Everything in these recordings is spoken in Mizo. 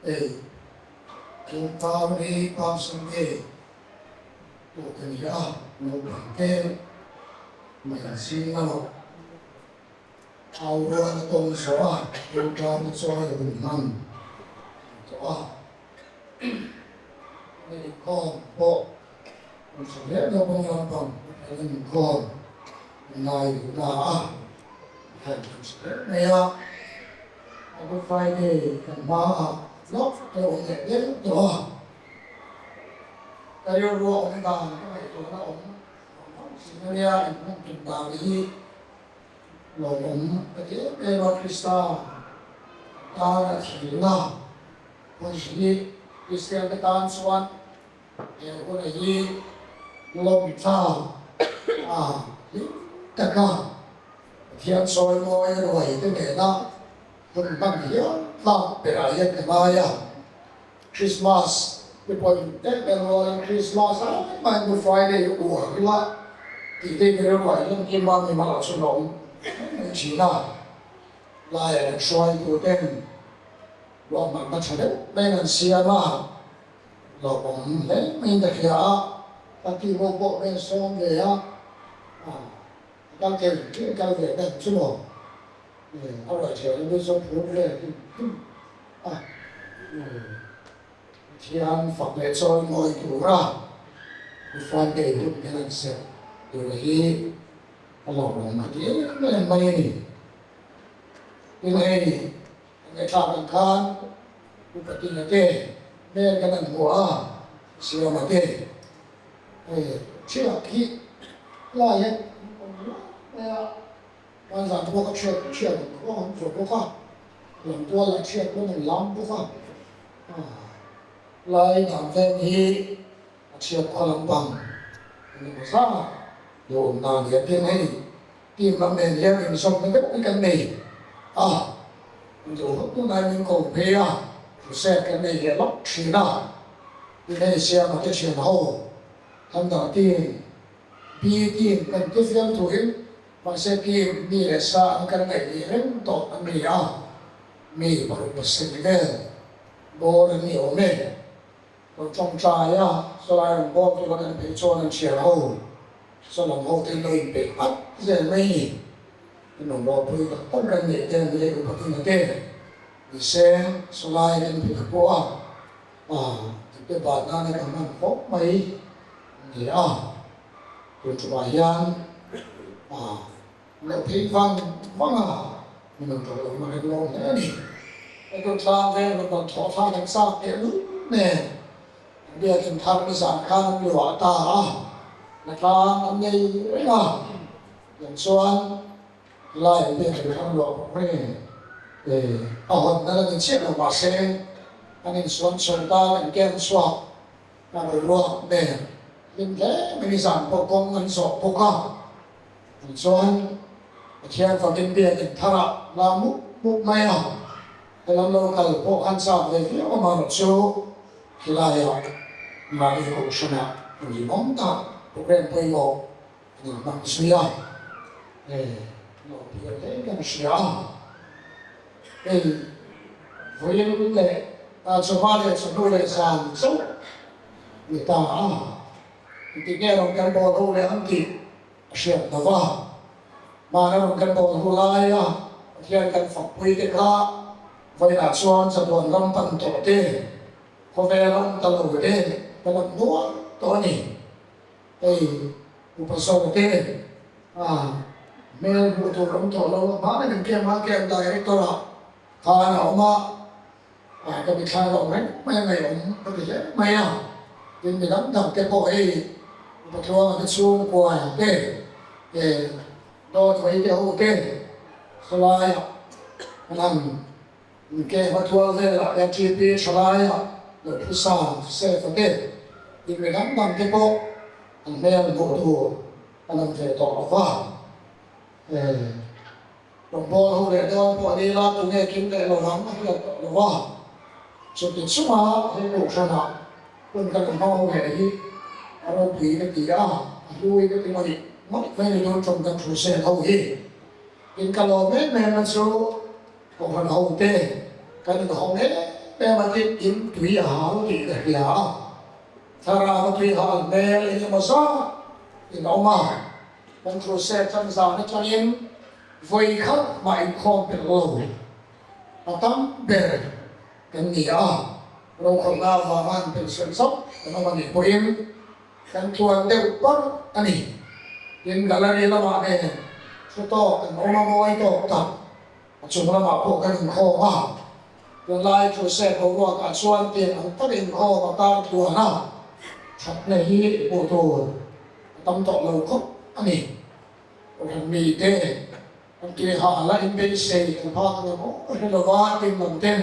Hei Tlungkar hi Palm Sunday tuk a ni a, naupang tlem mai an zing a lo. Au rual a tawng zawh a, Tlungkar na chawi a hun hman a ni tawh a. An inkhawm pawh an hre hle naupang lampang an inkhawm an ngai duh na a, an hre hle mai a. A Good Friday kan hma ah lawk te awm leh deuh tawh a, ka rilru a awm dan ka ngaihtuahna awm vang vang thin a nia, inhman tum dan hi lawmawm ka ti em em a, Krista tan a thihna hun hi Kristian te tan chuan he huna hi lawm thlak a hlim taka Pathian sawi mawi ruai te nena hun hman hial tlak berah hian ka ngai a. Christmas te pawh in em em rualin Christmas a mai Good Friday uar la tih te hi ruai hian kim a mi mal ah chuan a awm mai thin a. Laiah kan hruaitu ten ruahmanna tha deuh maiin an siam a. Lawmawm hle maiin ka hria a, ka tih ho pawh vel sawm ve a, a kal thei thei kal ve dan chu maw a ruai thiam in chu phur ve hlim hlim a, Pathian fak leh chawi mawi tura Good Friday hun hian an serh tur hi a lawmawm ka ti em em mai a ni. Tin hei Kan ngaihthlak ang khan Upa Tina te hmel kan han hmu a, Siama te hei thiak hi lai hian an awm rual mai a, Hmanzan pawh ka thiat thiat ang khuang an vuah bawk a, Lamtual ah thiat pawn an lam bawk a, lai dan veng hi a thiat khaw lampang engemaw zat lo awm na a ni a, tin hei Team lam nen hian inzawmna deuh hi kan nei a, duh hawt tunai min ko phei a, crusade kan nei leh lawk thin a, tin hei Siama te thian ho Thunder team, B team kan ti fiam thuin mahse team mi leh sa an kan ngaih leh reng tawh an ni a, mi 6% vel bawr an ni awm e. Rawn tawngtai a, sawlai rawn bawk tura kan phei chuan an thian ho, sawlam ho te an lo inpeih at zel mai ni. Kan rawn rawpui tak tak kan neih te an leh upa tin a te ni se sawlai kan phei ta pawh a, ah te bat nana kan hman khawp mai a ni a. Tun tumah hian ah lo phei vang vang a, min rawn ṭawh lo mar em lawm hle a ni. Ka tun tlang vel rawn rawn thawh thlak an chak teh lul nen an biakin thar nizan khan an luah ta a, la tlang an nei reng a, tiang chuan helai an biakin thar luah bawk reng e, a hawnna la ni chiah lo mahse an insuan chho tan an ken chhuak a boruak nen hlim hle mai nizan pawh kawng an zawh bawk a. Tichuan, Pathian fakin biakin tharah la mup mup mai a, helam lo kal pawh khan chak ve viau a marawh chu khilaiah mahni kohhranah an rinawm tak program pawimawh an inhmang zui a, hei lo pian hle kan hria a, hei vawiin leh chawhma leh chawhnu leh zan chauh ni ta a, engtik nge rawn kal bawl ho leh ang tih A hriat lo va, hmana rawn kan bawl hu laia Pathian kan fakpui te kha vawiinah chuan chatuan ram pan tawh te, khawvel awm ta lo te kan awm nual tawh a ni. Hei upa zo te a hmel hmuh tur awm tawh lo a, hmana kan camp a, camp director ah khan a awm a, ka mitthla a awm reng mai a, ngaihawm ka ti hle mai a, tin mi dang dang te pawh hei Upa Tluanga te chhungkua te eh dawt vawi te ho te sawlaiah an han inke hmathual velah MTP thalaiah lo phusa Sefa te tin mi dang dang te pawh an hmel hmuh tur an awm ve tawh lo va eh. Rawngbâwl ho leh dawn pawh ni ila tunge kim leh lo ang a hriat tawh lo va. Chuti chunga he kohhranah hun kan hmang ho leh hi a ropui ka ti a, a hlui ka ti ngawih ngawih mai ni tun ṭawng kan thu sel ho hi. In ka lawm em em na chu kohhran ho te kan inhawng em em a tin in tui a hal tih ka hria a, thlarau a tui hal hmel eng emaw zat in awm a, kan crusade chan zan atangin vawi khat mah inkhawm pelh lo a tam ber kan ni a, rokhawlhna avanga han pension chauh kan awm a nih pawhin Kan tluan deuh parh a ni. Tin, gallery lamah nen thu tawk kan awm a, mawi tawk tak a chung lamah pawh kan inkhawm a. Tunlai crusade boruakah chuan tiang ang tak inkhawm a kar tluan a, thatna hi hmuh tur a tam tawh lo khawp a ni. Kohhran mite an tui ha la inbeisei kan phak ang emaw hre lova tin lam ten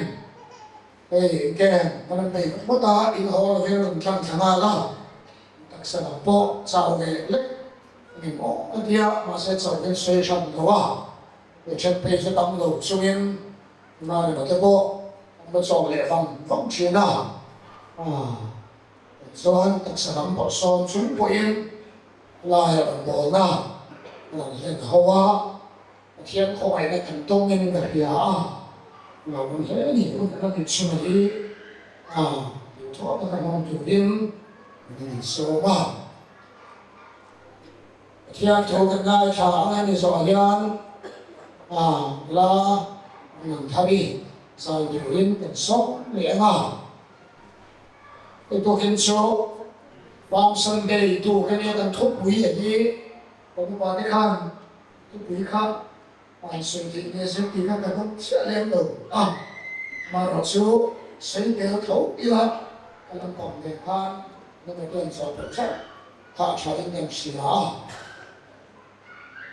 Hei enge kan rawn nei ngawt a, in haw lovin rawn tlang thla nghal a, taksa lam pawh chau ve lek lek a ni maw ka ti a, mahse chau hian sawi hran lo a, he then phei chu tam lo chungin nuna emaw te pawh an va chawm leh vang vang thin a, ah chuan taksa lam pawh sawm chung pawhin lai a rawn bawlna a rawn hlen ho a. Pathian khawngaihna kan tawngin ka hria a, lo awm hle a ni. Hun kan inchhung hi a duhthawh taka hmang turin kan insawm a. Pathian thu kan ngaithla ang a ni zawh hian a la ngan thar i zai turin kan sawm leh ang a. Hei tukin chu Palm Sunday tu ka nia kan thupui a hi ka upa te khan Thupui kha an sawi theih nge zir tih kha ka dawng chiah lem lo a, amaherawh chu sawi tel tho ila ka lampang ve khan number ten chawh pawh chauh kha a tha in kan hria a.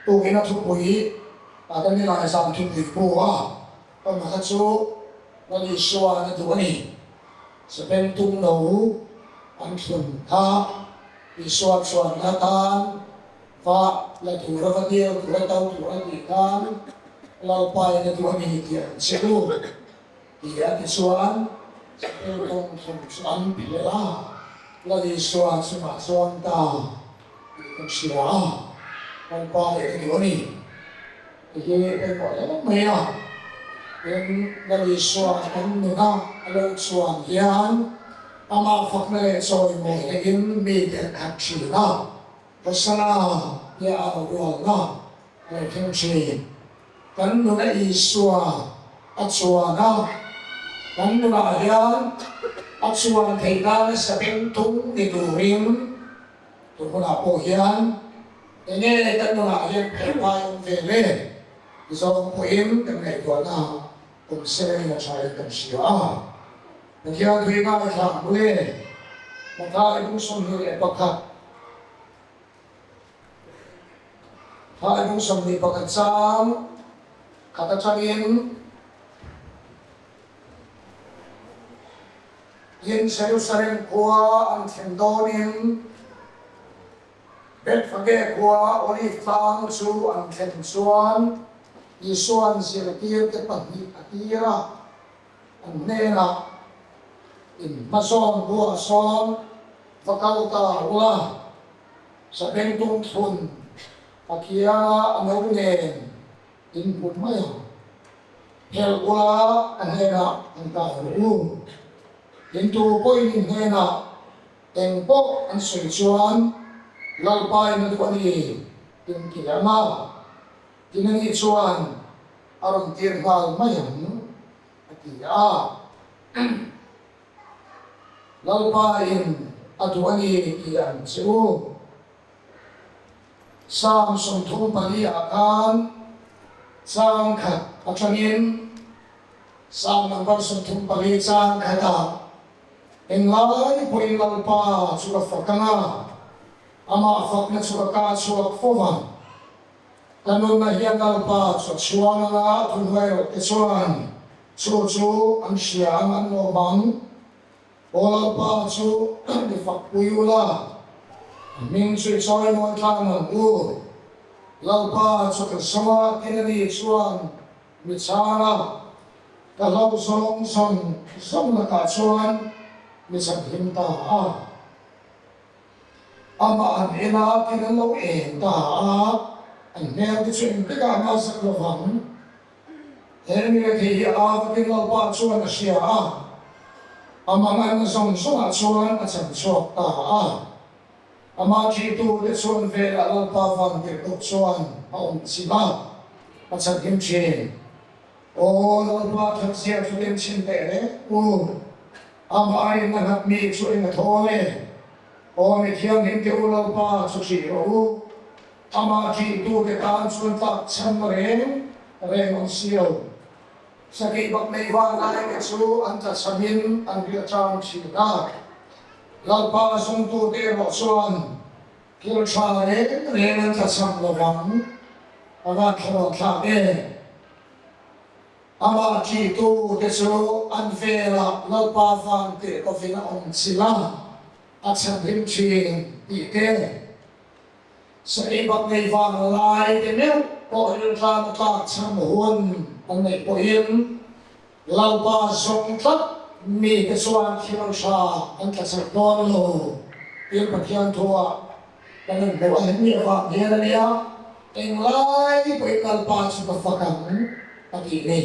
Tukin a thupui ah kan nilai zan thupui bu a, pama kha chu Lal Isua na duh a ni. Sabeng tum lo an thlun kha Isua chuan la tan Va la tura va dil tura to tur a tih khan Lalpa in a duh a ni tih an che u tih a ti chuan Chapel kawng thlawm chu an phelh a, Lal Isua chungah chuan ta tih kan hria a, Lalpa in a duh a ni tih hi pawimawh hle mai a. Tin, Lal Isua kan nuna a lo chuan hian amah fakna leh chawimawi hlein mite an khat thin a. Hosana tia a rualna a lo thleng thin. Kan nuna Isua a chuan a, kan nunah hian a chuan theih nana sabeng tum ni turin tun hunah pawh hian enge kan nunah hian phelh ngai awm ve le ti zawng pawhin kan ngaihtuahna awm sela in a tha in kan hria a. Pathian thui ngaithla ang le, Matthai bung 21. Matthai bung 21 chang khat atangin Tin Jerusalem khua an thlen dawnin Bethphage khua Olive tlang chu an thlen chuan Isua'n zirtirte pahnih a tir a. An hnenah, In hmasawn buah sawn va kal ta ula, sabeng tum thlun a kianga a no nen in hmu mai ang. Phelh ula a hnenah an kai rawh u. In tu pawhin in hnenah eng pawh an sawi chuan Lalpa in a duh a ni, in ti ang a. Tin ani chuan a rawn tir nghal mai ang, a ti a. Lalpa in a duh a ni tih ang che u. Psalm 34 ah khan chang khat atangin Psalm number 34 chang khatah Englai pawhin Lalpa chu ka fak ang a, amah fakna chu ka kah chhuak fo vang. Ka nunna hian Lalpa chu a chhuang ang a, thuhnuai rawh te chuan chu chu an hria ang, an lawm ang. Aw Lalpa chu mi fakpui ula, a hming chu i chawi mawi tlang ang u. Lalpa chu ka zawng a, tin a ni chuan mi chhang a, ka hlauh zawng zawng zawng lakah chuan mi chhanhim ta a. Amah an en a, tin an lo en ta a, an hmel te chu engtikah mah zak lo vang. He mi rethei hi a vatin Lalpa chuan a hria a. A mangan zawng zawngah chuan a chan chhuak ta a. Amah ṭihtute chuan velah Lalpa vantirhkoh chuan a awm chilh a, a chhanhim ṭhin. Aw Lalpa thatzia chu den chhin teh reng u, amah a rinna nghat mi chu eng a thawl e. Aw mi thianghlimte u Lalpa chu ṭih rawh u, amah ṭihtute tan chuan tlak chhanna reng reng awm si lo. Sakei bak nei vanlaite chu an tlachhamin an riah ṭang ṭhin a. Lalpa zungtute erawh chuan thil ṭha reng reng an tlachham lo vang, a van thlamuan thlak e. Amah ṭihtute chu an velah Lalpa van tirhkovin a awm chilh a, a chhanhim ṭhin tih te. Sakei bak nei vang lai te meuh pawh rilṭam a tlak chham hun an neih pawhin Lalpa zawng tlat mite chuan thil tha an tla chak dawn lo tiin Pathian thuah kan han hmuh a, hemi avang hian a nia englai pawhin Lalpa chu ka fak ang a tih ni.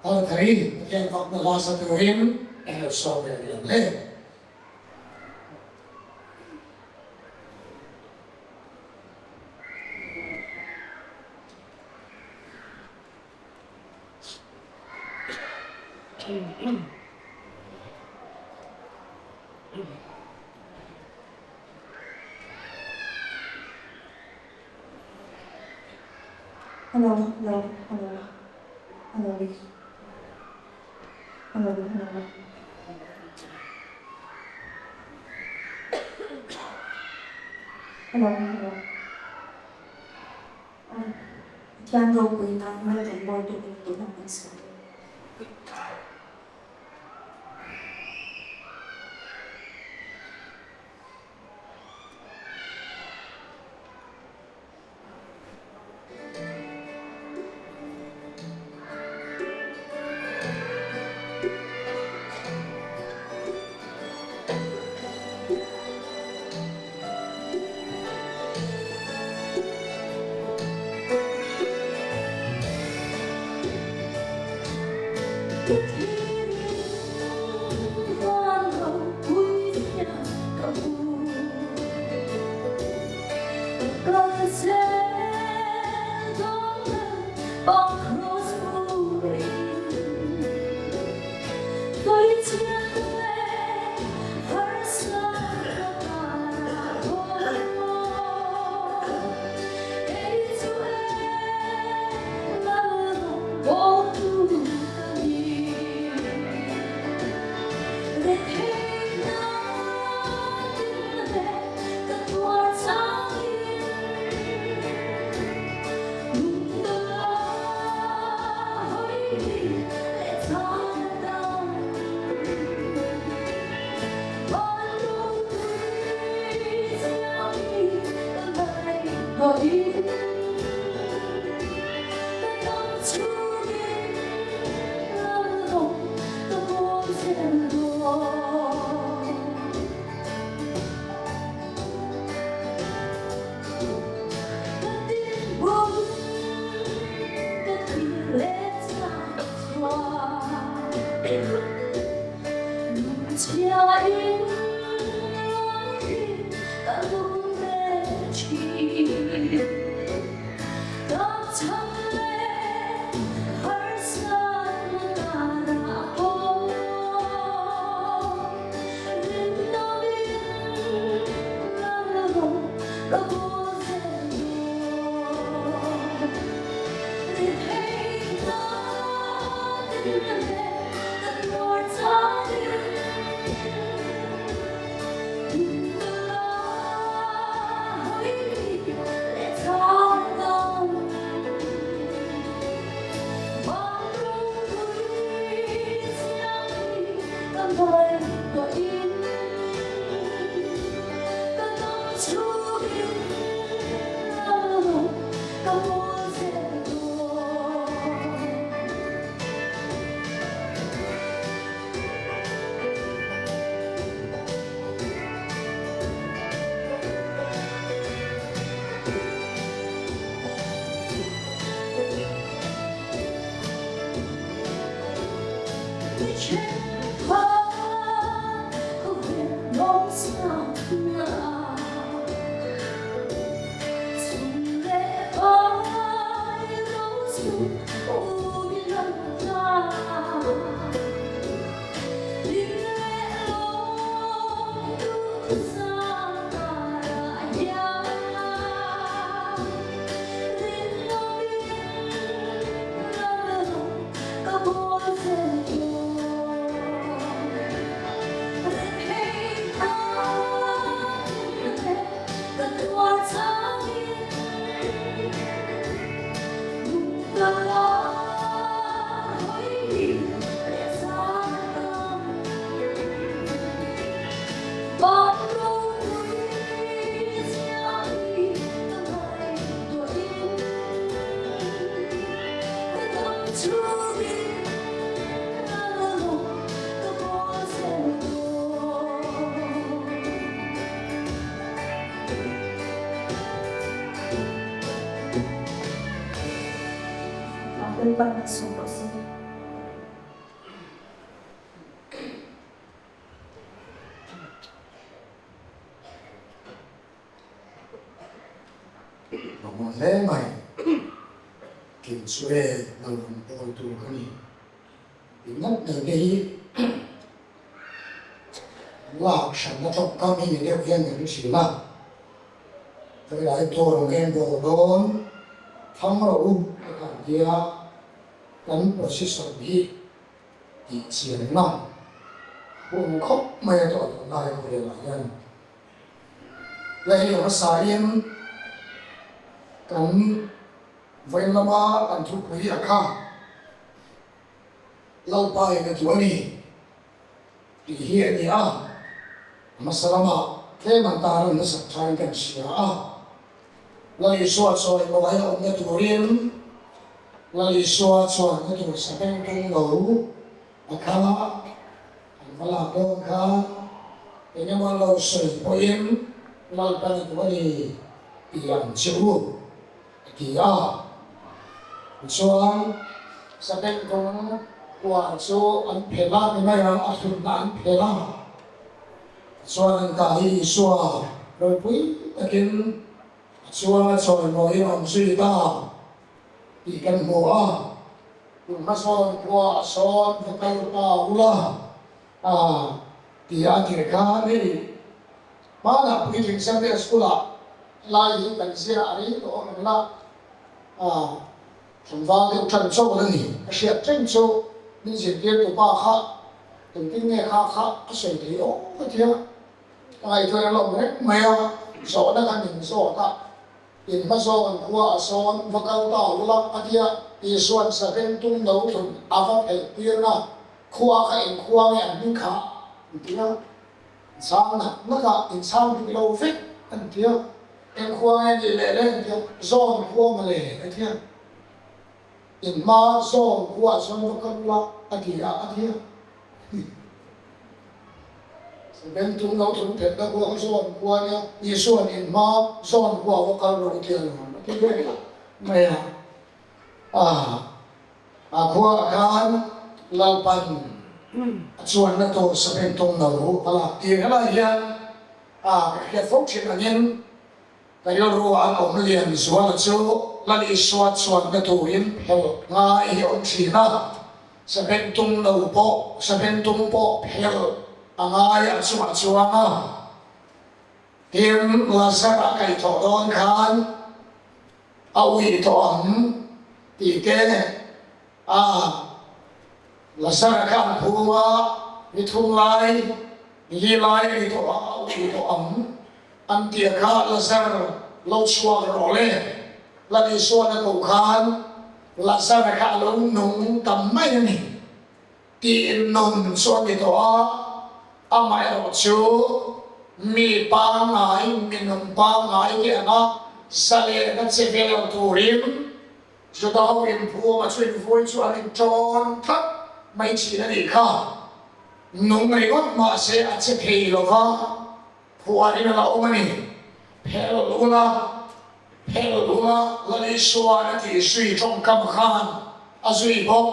Har thari Pathian fakna hla sa turin ka lo sawm ve rih ang le. Hello, hello, hello, hello, hello, hello. Hello, hello. Pathian ropui nan malrawngbawltu in tih hlawm an sawi. Lalpan malsawm rawh se. Lawmawm hle mai. Kim chu e lal rawn pawl tur ka ni. Tih ngawt mai te hi lak hranna tawngkam hi ni deuh hian kan hre thin a. Helai tur ang hian bawl dawn thlang rawh u ka kan tia kan position hi tih chian ngam hun khawp mai a tawh tunlai khawvelah hian. Lei hmasain kan vawiin lama kan thupui a kha Lalpa in a duh a ni tih hi a ni a, hmasa lamah tlem an tar an hmasak thain kan hria a, Lal Isua chawi mawi a awmna turin Lal Isua chuan na tur sabeng tung lo a kha An va lak dawn kha eng emaw lo sawi pawhin Lalpan a duh a ni tih ang che u a ti a. Tichuan Sabengtung puan chu an phelh a ni mai ang, a hlutna an phelh a. Tichuan an kah hi Isua ropui takin a chuang a chawimawiin a awm zui ta tih kan hmu a. Tun hmasawn khua a sawn va kal ta ula a ti a tir khan hei hmanah puitling Sunday School ah helai hi kan zir a rei tawh ang la a tlangval deuh tan chawl a ni ka hriat reng chu min zirtir tu pa kha engtin nge kha kha a sawi thei aw ka tia ka ngaihtuah in a lawm reng mai a zawhna kha min zawt a. In hmasawn khua a sawn va kal ta ula a tia, Isua'n saveng tum no thlun a va phelh tirna khua kha eng khua nge an hming kha an ti a, in chhang nak nak a, in chhang dik lo vek an ti a, eng khua nge nih leh le an ti a, zawn khua mawle a ti a, in hma zawn khua a sawn va kal ula a ti a a ti a. Beng tum lo thlung phet na khua kha zawn khua nia, Isua'n in hma zawn khua va kal rawh u tia lo a ti ve mai a. A a khuaah khan Lalpan a chuanna tur sabeng tum lo a lak tir. Helai hian a ka hriat fo thin angin ka rilru ah an awm lian zuala chu Lal Isua chuanna turin phelh ngai hi a awm thin a. Sabeng tum lo pawh, sabeng tum pawh phelh a ngai a chungah chuang a. Tin, Lazar a kaihthawh dawn khan a ui tawh ang tih te a Lazar kha an phum a, ni thum lai, ni li lai a ni tawh a, a ui tawh ang an tia kha Lazar lo chhuak rawh le. Lal Isuan a koh khan Lazara kha a lo nung tam mai a ni tiin nun chu a ni tawh a, amaherawh chu mi pangngai, mi nung pangngai te anga zalehna che vel turin Juda ho inphum a chu invui chu an inṭawn tlat mai thin a nih kha. Nung ringawt mahse a che thei lo va, Phuarin a la awm a ni. Phelh ula, phelh ula, Lal Isua'n a tih zui tawngkam khan a zui bawk.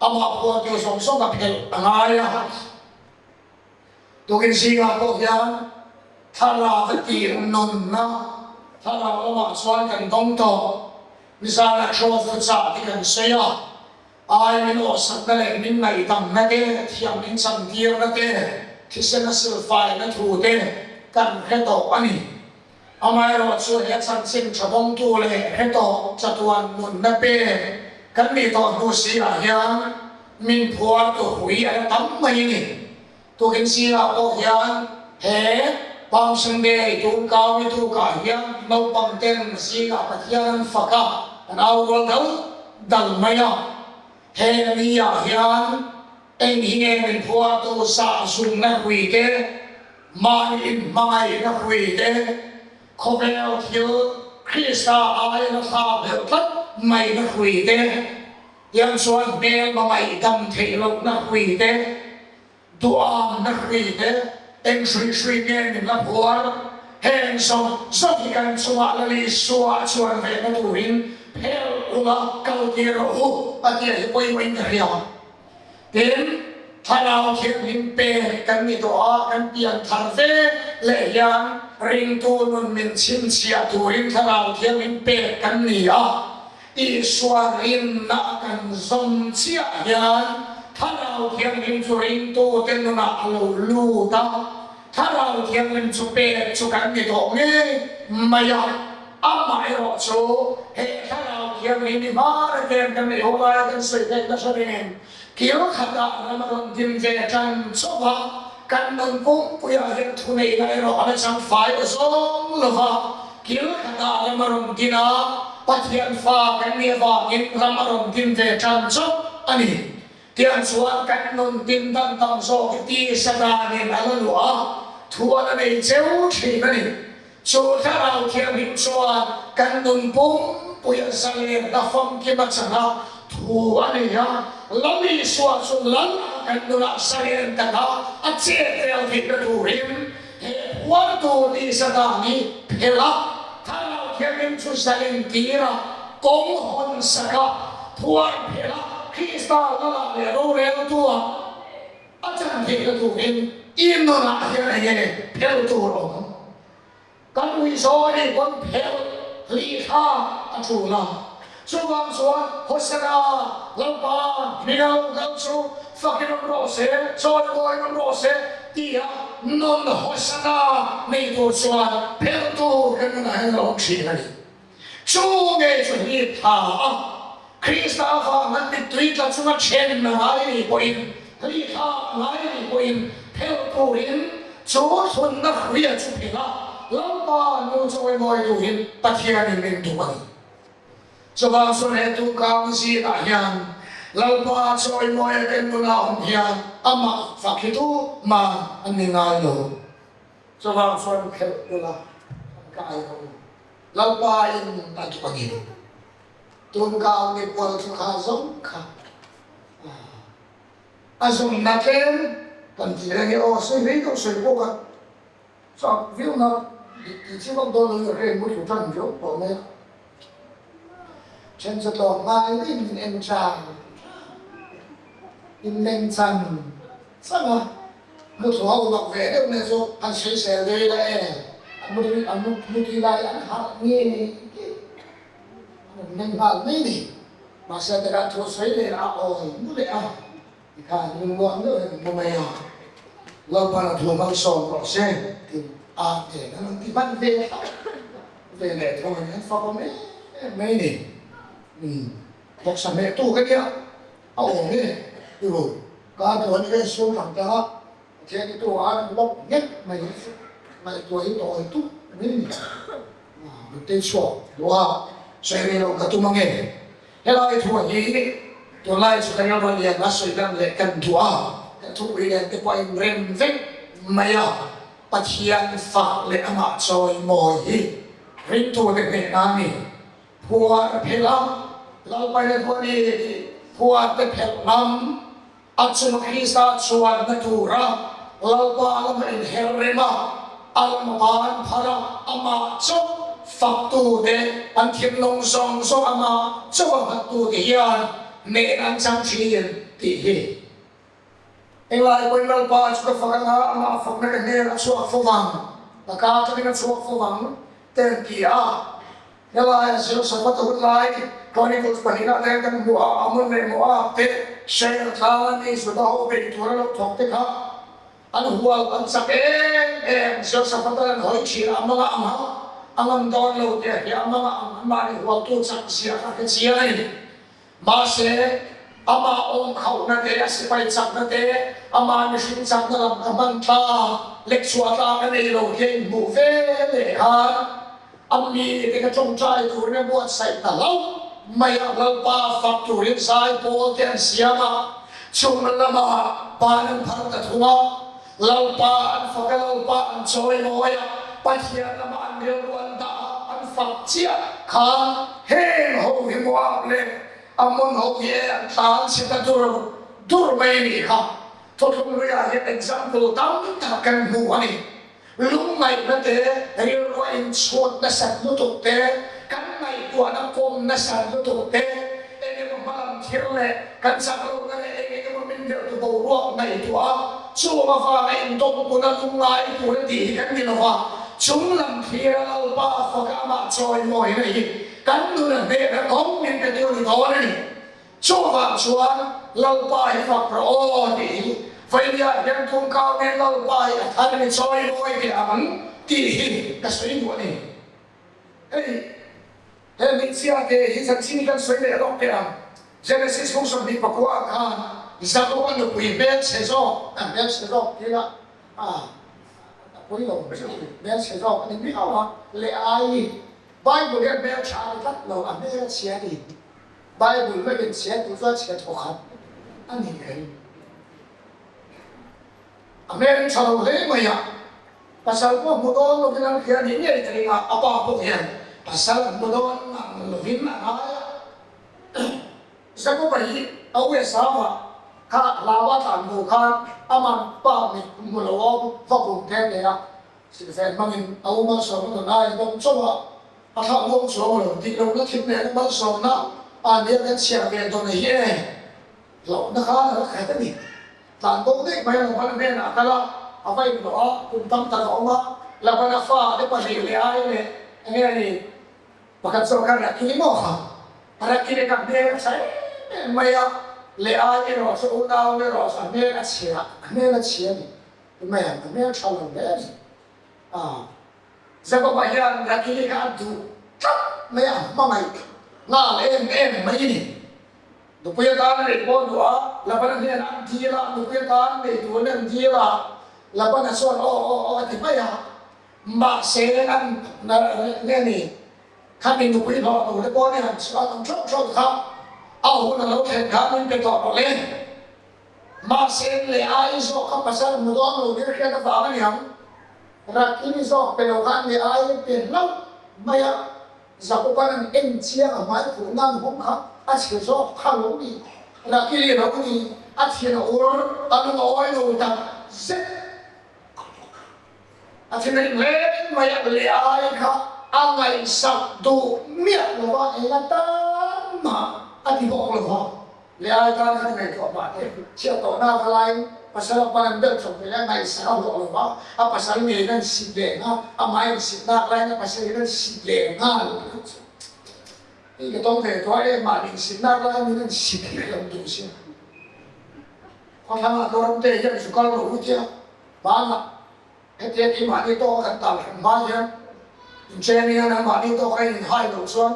Amah phuartu zawng zawng a phelh a ngai a. Tukin zingah pawh hian thlarau a tir nunna thlarau lamah chuan kan dawng tawh. Nizana Trophy chah te kan sawi a. Ai min awhsakna leh min ngaihdamna te, thiam min chantirna te, thisen a silfaina thu te kan hre tawh a ni. Amaherawhchu he chanchin tha bawngtu leh hre tawh chatuan nunna pe kan nih tawh hnu si ah hian min phuartu hui a la tam mai a ni. Tukin zingah pawh hian he Palm Sunday tun kau ni tukah hian naupang ten zingah Pathian an fak a, an au rual dal dal mai a. He ni ah hian eng hi nge min phuartu zah zumna hrui te, mahni inhmangaihna hrui te, khawvel thil Krista aia na thlak deuh tlat mai na hrui te, Tiang chuan hmelma ngaihdam theih lohna hrui te, duhamna hrui te, eng hrui hrui nge min la phuar? Heng zawng zawng hi kan chungah Lal Isua a chuan vehna turin Phelh ula kal tir rawh u a tih hi pawimawhin ka hria. Tin, Thlarau Thianghlim pek kan ni tawh a, kan pian thar ve leh hian ringtu nun min chhinchhiah turin Thlarau Thianghlim pek kan ni a. Isua rinna a kan zawm chiah hian Thlarau Thianghlim chu ringtute nunah a lo lut a, Thlarau Thianghlim chu pek chu kan ni tawh ngei mai a. Amaherawh chu he Thlarau Thianghlim i hmar ven kan neih ho laia kan sawi theih nasa nen kil khatah ram a rawn din ve tan chauh a, kan nun pumpuiah hian thuneihna erawh a la chang fai aw zawng lo va, kil khatah ram a rawn din a, Pathian fa kan nih avangin ram a rawn din ve tan chauh a ni. Tiang chuan kan nun din dan tam zawk hi tisa danin a la luah a, thu a la nei cheu thin a ni. Chu Thlarau Thianghlim chuan kan nun pumpui a zalenna famkim a chang a, thu a nei a, Lal Isua chu Lal a kan nunah zalen taka a chet vel theihna turin he phuartu tisa dan hi phelh a, Thlarau Thianghlim chu zalen tir a, kawng hawn sak a, phuar phelh a, Krista Lalah leh roreltua A chan theihna turin i nunah hian eng nge phel tur awm? Kan uizaw nih pawn phel hlih thla a tul a. Chuvang chuan Hosana, Lalpa, hming a lo kal chu fakin awm rawh se, chawimawiin awm rawh se tia nun Hosana nei tur chuan phel tur kan nunah hian a lo awm thin a ni. Chu ngei chu hi tha a, Krista avanga mittui tla chunga then a ngai nih pawhin, hli tha a ngai nih pawhin phel turin chu thlunna hruia chu phel a, Lalpa nu chawimawi turin Pathianin min duh a ni. Chuvang chuan he tungkang zingah hian Lalpa chawimawi a ken nuna awm hian amah fak hi tu man an ni ngai lo. Chuvang chuan phelh ula an kai ho. Lalpa in a duh a ni. Tunkau ni pual thu kha zawng kha a zumna tlem kan ti reng i aw sawi rei deuh sawi pawh ka chak viau na ti chi vak dawn lo in reng mutlu tan viau tawh mai a. Then chu tlawm ngai mai in min en chang in meng chan chang a. Muthu ho mak ve deuh nen chu han sawisel ve ila e, an mutui an mutui lai an harh nge nge an rawn meng nghal mai ni. Mahse takah thu sawi leh a awi mu leh a, tikhan lungmuang deuh hian an mu mai a, Lalpan a thu malsawm rawh se tiin a nen an rawn ti hman ve thlap ve leh thung a ni, an fak awm em em mai ni. Umm vawksa hmehtu ka nia a awm e i ru. Ka duh a ni e, sum hrang tang a, Pathian hi tu a an lawk nghet mai hi chu ngaihtuah hi tawi tuk mai a ni. Min tei chhuak duh a, sawi rei lo ka tum ange. Helai thu hi tunlai chu kan rawn lian a sawi dan leh kan duh a, kan thupui nen te pawh a inrem vek mai a, Pathian fak leh amah chawimawi hi ringtute hnehna a ni. Phuar phelh a, Lalpaina duh a ni tih phuar te phelh ngam a chung Krista chuanna tura Lalpa lama inher rem a, a lama ban phar a, amah chauh faktu te, an thinlung zawng zawng amah chauh a nghattu te hian hnehna an chang thin tih hi. Englai pawhin Lalpa chu ka fak anga, amah fakna ka hnen a chhuak fo vang, ka ka atangin a chhuak fo vang, te an ti a. Helaia Jehoshaphat-a hun lai Chronicles pahnihna te kan hmu a, Ammon leh Moab te Seir tlanga mi Juda ho bei tura lo thawk te kha an hual an chak em em. Jehoshaphat-a an hawi thin a, amanga ang ha a ngam dawn lo tih a hria, amanga ang anmahni hualtu chak zia kha a hre chiang a ni. Mahse, amah awm khauhna te, a sipai chakna te, amah mihring chakna lam kha hman tlak, lek chhuah tlak a nei lo hi a inhmuh ve leh khan a mite kha tawngtai turin a buatsaih ta hlauh mai a, Lalpa fak turin zai pawl te an siam a, chung lamah ban an phar ta thung a, Lalpa an fak a, Lalpa an chawimawi a, Pathian lamah an rilru an dah a, an fak chiah khan heng ho hi Moab leh Ammon ho hi e an tlan chhe ta dur dur mai a nih kha. Thuthlung hluiah hian example tam tak kan hmu a ni. Lungngaihna te, rilru a inchhuat nasat lutuk te, kan ngaih. ngaihtuahna pawm nasa lutuk te, eng emaw hmalam thil leh kan chak lohna leh eng eng emaw min delhtu boruak ngaihtuah a, chung avanga indawmpuna lungngai tur a tih hi kan ni lo va, chung lam thlira Lalpa faka amah chawimawina hi kan nuna hnehna kawng min pe tu ni dawn a ni. Chuvang chuan Lalpa hi fak rawh aw tih hi Vainia hian tungkau nen Lalpa hi a thar ni chawimawi teh ang tih hi ka sawi duh a ni. Hei he hmeichhia te hi chanchin kan sawi leh lawk teh ang. Genesis bung 29 ah khan Jakob-a nupui hmelchhe zawk, a hmelchhe zawk tih lah a pawi lo, hmelchhe zawk a ni miau a, leh ai Bible hian hmeltha a ni tlat lo, a hmel a chhia a ni. Bible vekin chhia tur chuan chhia thawkhat a ni ka ring. A hmel in tha lo hle mai a, pasal pawh hmu dawn lovin an hria nih ngei ka ring a, a pa pawh hian pasal a hmu dawn ang lovin a ngai a. Jakoba hi a u Esauva kha hlauha tlan hnu khan aman pa mit hmu lo awm va bum te te a, Silfen hmangin a u malsawmna nun a inawm chauh a, a thlah muang chuang lo. Dik lohna thil nena malsawmna a nia kan chhiar ve dawn hi e. Hlauhna khan a la khat a ni. Tlan bo daih mai a Labana hnenah a kal a, a va inhlawh a, kum tam tak a awm a, Labana fa te pahnih leh ai leh enge a ni pakhat zawk kha Rakili maw kha? Rakili ka hmel a tha em em mai a, leh ai erawh chu unau erawh chu a hmel a chhia, a hmel a chhia a ni. Mai ang, a hmel tha lo hle a ni. A, Jakoba hian Rakili kha a duh tlat mai a, a hmangaih nghal em em mai a ni. Nupui atan a neih pawh duh a, Labana hnenah an dil a, nupui atan nei turin an dil a, Labana chuan aw aw aw a ti mai a, mahse an nge ni, khami nupui hlawh tur te pawh ni han chhuah ang theuh theuh kha a hun a lo thlen khan min pe tawh rawh le. Mahse leh ai zawk kha pasal hmu dawn lo nia hriat avang a niang. Rakini zawk pe lo khan leh ai a pe hlauh mai a, Jakoban an en chiang a hmai phuh nan hawng kha a chhe zawk kha lo ni. Rakili lo ni, a thin a ur, a lung a awi lo tak zet. A thinrim hle mai a, leh ai kha a ngaihsak duh miah lo va, eng atan mah a ti bawk lo va. Leh ai tan khan ngaihtuah mah teh, chhiat tawh nak laiin pasal a pan an belh chawp ve a, ngaihsak a hlawh lo va, a pasal ngeiin an sit leh nga, amah in sit nak laiin a pasal in an sit leh nghal tih chu hei ka tawng ve tawh a, engmah nin sit nak laiin min an sit hi ka lo duh sia. Khawthlangah Zoramte hian zu kal rawh u tia hmanah Hetiang hi mahni tawka kan tal hran hma hian inchen hian an mahni tawka in inhai loh chuan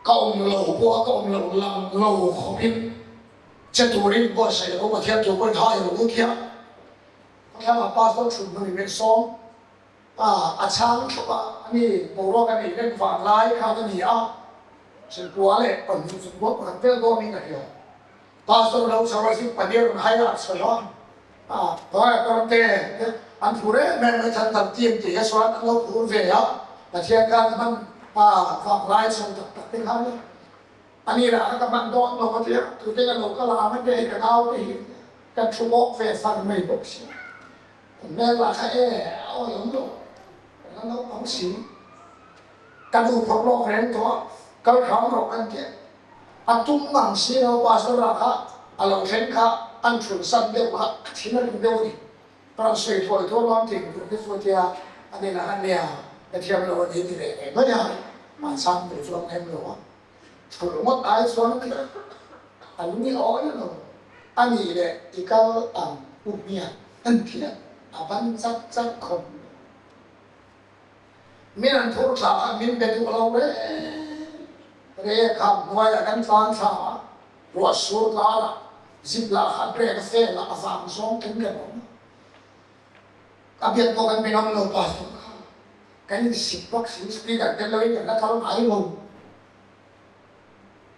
ka awm lo pawha ka awm loh lang lo khawpin che turin buatsaih lo Pathian thu pawhin hai lo u tia khawthlangah pastor thut hmun in min sawm a, a chhang thlup a, ani boruak a neih reng vang lai khan a ni a, silpua leh pahnih chung pawh pakhat vel dawmin ka hria. Pastor lo chho a zing paneer rawn hai a chho a, a hnuaiah kawr te an phur em em mai than tam team tih hi chuan an lo phur ve a, Pathian khan hman a vang lai chho tak tak te khan a ni lah kha ka hman dawn lo a tia, tute ka lo kal ang a tia hei ka nau te hi kan thu bawk ve far mai bawk sia, an hmel lah kha e a awih awm lo, kan la naupang si, ka duh phawrh lawk reng tawh a, kal hram rawh kan tia. A tum ngang si lo pastor ah kha a lo thleng kha an thul san deuh kha a thin a rim deuh a ni. Ka rawn sawi thawi thawi lo an tih tur hi chu tia a ni lah a nia ka thiam lo a ni ti ve ve mai a, mahchang tur chuan em lo a thul ngawt ai chuan a ti a lung i awi lo a nih leh i kal ang u hmiang an ti a, a ban chat chat khawp. Min an phur thla khan min be duh lo reng reng kha hnuaiah kan tlan thla a, ruah sur karah zip lah kha brake a fail a, a vang zawng ten kan awm a. Ka biak pawh kan be ngam lo pastor kha kan insik bawk si, speaker tel loin kan la kal ngai lo.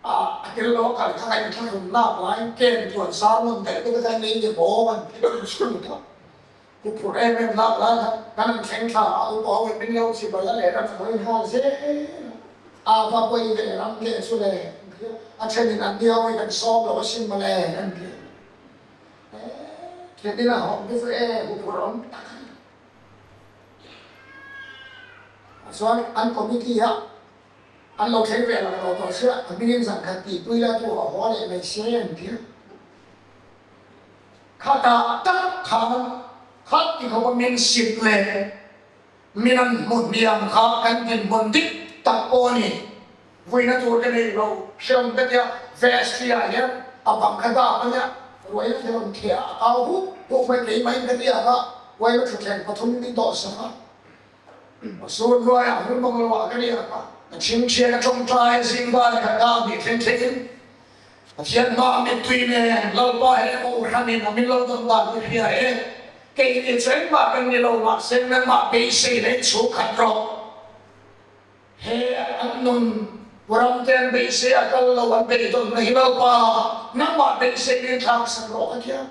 A a tel lo a kal kha kan inthlahrun lak laiin ken puan sermon daih te kha kan nei ni maw kan ti chhut a. Ku phurh em em lak lai kha kan han thleng thla a, upa ho in min lo chip a la leh ram hawi nghal zel a, a va pawi ve ram leh chu le a then in an nia hawi kan sawm lo asin mawle an ti a, then in a hawng te chu e ku phurh awm tak a ni. Chuan an committee ah. An lo thleng ve laklawh tawh sia, a hmingin zan khat tihpui la tu a haw leh mai se an ti a. Khatah tak khan khat ti khawpa min sip leh min an hmu hniam kha kan dinhmun dik tak pawh a ni. Vuina tur ka nei lo, hreawm ka tia, vestry ah hian a bang kha dap a nia, ruaina te rawn theh a, a kau hup hup mai, keimah in ka tia kha uaina thutthleng pathum min dawh sak a. Pastor hnuaiah hun bang lo ah ka riak a, ka chhingchhiat a tawngtai zing bar khat a bih thleng thlengin Pathian hmaah mittui nen Lalpa he Kohhranin a min lo dawn dan hi hria e, keini chu engmah kan ni lo mahse nangmah beisei leh inchhung khat rawh. He an nun ram te an beisei a kal lo an beidawnna hi Lalpa nangmah beisei in thlak sak rawh ka tia.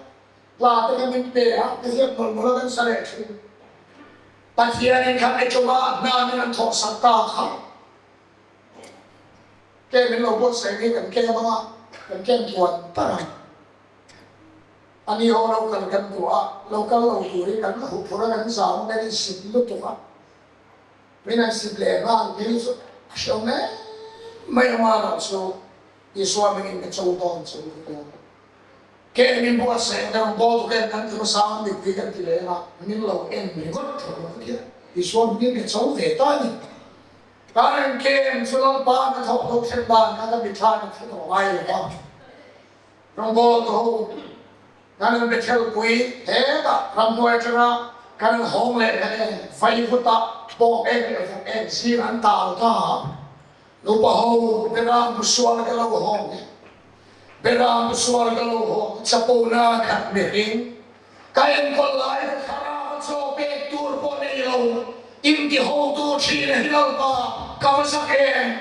Hla te kha min pe a, ka ziak mawlh mawlh a kan sa leh thin. Pathianin kha Ecoma hnamin an thawh sak ta kha ke min lo buatsaih hi kan kem anga kan kem tuan par ang. A ni ho lo kal kan duh a, lo kal lo tur hi kan huphurh a kan zam a kan insip lutuk a. Min an sip leh nghal phei chu a hrehawm em mai anga lah chu Isua hmingin ka cho dawn chu ka ti a. Ke min buatsaih ang deuh ball vel kan ti hmasa ang mipui kan ti leh a, min lo en ringawt tho lo ka ti a, Isua hming ka cho ve ta a ni. Karen kem chu Lalpa ka thawk lo thlen dan kha ka mitthla ka thli tawh ngai lo a. Rawngbawl tu ho kan an Bethel pui hetah ramhnuai atanga kan an hawng leh he vaivutah bawk ek leh vawk ek zing an tal ta a, nupa ho beram sual ka lo hawng e. Beram sual ka lo haw chapo na khat mihring ka enkawl lai ka thlarau a chaw pek tur pawh nei lo in ti ho tu thin hi Lalpa ka va zak em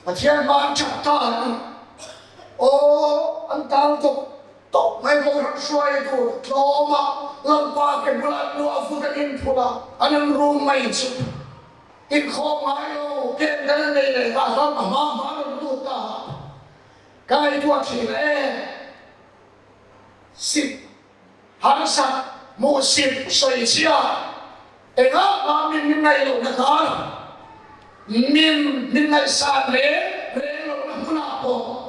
Pathian hma an chak ta an ni aw an tal tawp tawp mai Kohhran hruai tur tlawm a Lalpa ke bulah an luah vut an inphul a an an rum mai chu Inkhawm ngai lo ken kan an nei leh ta hlauh a hma hma rawn lut ta ka ngaihtuah thin a e. Sip harsat hmuh sip sawi chhia engah mah min min ngaih lohna khan min min ngaihsan reng reng lohna hmunah pawh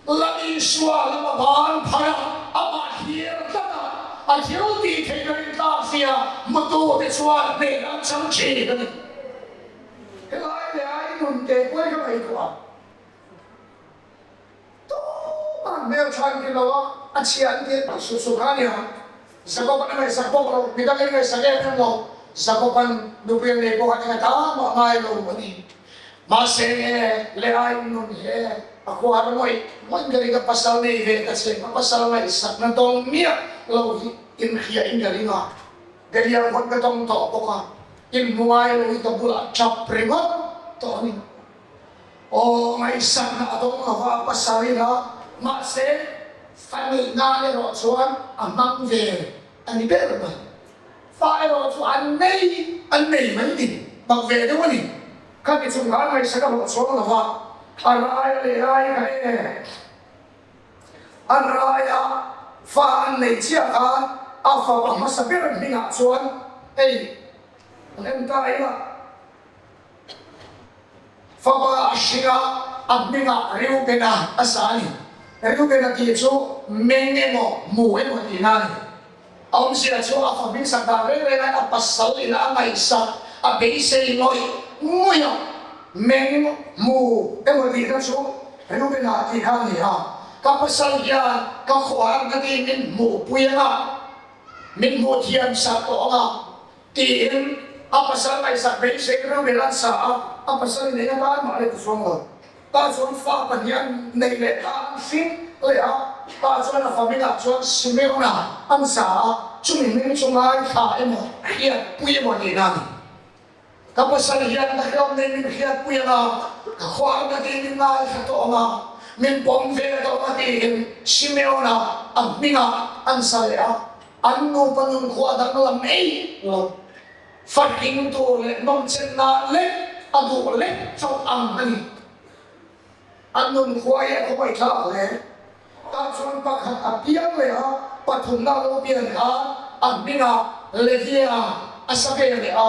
Lal Isua lama ban phar a, amah hlir tlat a, a thil tih theihna rintlak zia hmutute chuan hnen an chang thin a ni. Helai leh a i nun te pawi ka ngaihtuah a, tumah hmel tha an ti lo a, a chhia an ti a tih suh suh kha a nia. Jakob-an a ngaihsak bawk lo, midangin ngaihsak em em lo, Jakob-an nupui a nei pawh kha eng ata mah ngai lo a ni. Mahse nge Leah in nun he a khuar ngawih ngawih ka ring a, pasal nei ve ta che, ka pasal ngaihsakna dawng miah lo hi inhria in ka ring a, Daniel hawn ka dawng tawh bawk a, inhmu ngai lo hi ka bulah tap ringawt tawh a ni. Aw, ngaihsakna a dawng lo va, pasal in a, mahse fa nih nan erawh chuan a hmang ve a ni ber mai. Fa erawh chu an nei an nei mai ni, bak ve deuh a ni. Khati chung khan ngaihsak a hlawh chuang lo va, a rai a leh lai kha e. An raia fa an nei chiah khan a fapa hmasa ber hmingah chuan hei an en ta ila. Fapa a hring a, a hmingah Reubena a sa a ni. Reubena tih chu meng emaw, hmu emaw tihna a ni. A awmzia chu a fa hming sak dan reng reng a, a pasal in a ngaihsak, a beisei ngawih ngawih a, meng, hmu emaw tihna chu Reubena tih kha a ni a. Ka pasal hian ka khuar na tiin min hmuhpui anga, min hmuh thiam sak tawh anga, Tiin a pasal ngaihsak beisei reuh an sa a, a pasal in eng atan mah le ti chuang lo. Tah chuan fa pahnih an nei leh ta, an hring leh a, tah chuan a famingah chuan Simeona an sa a, chumi hming chu ngaithla emaw hriatpui emaw tihna a ni. Ka pasal hian ka hlawm nei min hriatpui anga, ka khuarna tiin min ngaithla tawh anga, min pawm ve tawh anga tiin Simeona a hmingah an sa leh a. An nupa nun khua danglam ei lo, fahring tur leh nawmchen nan lek a duh lek chauh ang a ni. An nun khua hi a khawngaih thlak hle. Tah chuan pakhat a piang leh a, pathumna a lo pian khan a hmingah Levia a sa ve leh a.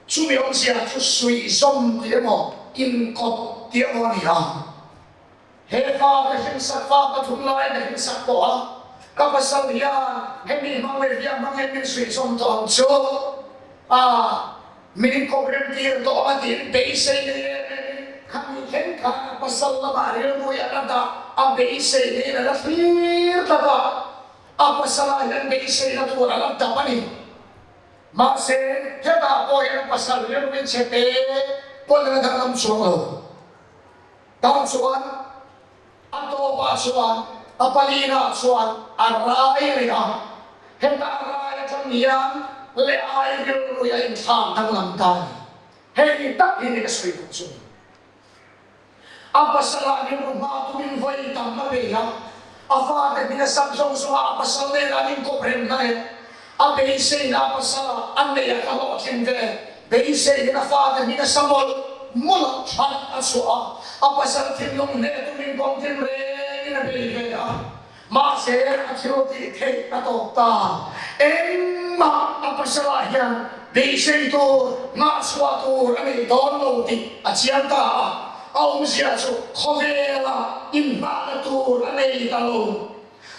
Chumi awmzia chu suihzawm tih emaw? inkawp tih a ni a. He fa ka hrinsak fa pathum lai ka hrinsak tawh a, ka pasal hian hemi hmang leh hliam hmangin min suihchawm tawh ang chu a, min inkawp rem tir tawh ang a tiin beisei nei em em khami thleng khan a pasal lamah rilru hi a la dah a beisei neiin a la thlir tlat a, a pasalah hian beiseina tur a la dap a ni. Mahse, hetah pawh hian a pasal rilruin chhe te pawn a la danglam chuang lo. Tah chuan a tawpah chuan a palinah chuan a rai leh a, heta a rai atang hian leh ai rilrui a inthlak danglam ta a ni. Hei tak hi ni ka sawi duh chu ni. A pasalah rilru hma tumin vawi tam a bei a, a fate hming a sak zawng zawngah a pasal nen an inkawp rem hna e. A beiseina a pasala a nei a ka hlawhtling ve. Beiseiin a fate hming a sa mawlh mawlh a, that a chhuah a, a pasal thinlung hneh tumin kawng tin rengin a bei ve a. Mahse, a thil tih theih a tawp ta. Engmah a pasalah hian beisei tur, nghahchhuah tur a nei dawn lo tih a chiang ta a. A awmzia chu khawvela inhnahna tur a nei ta lo.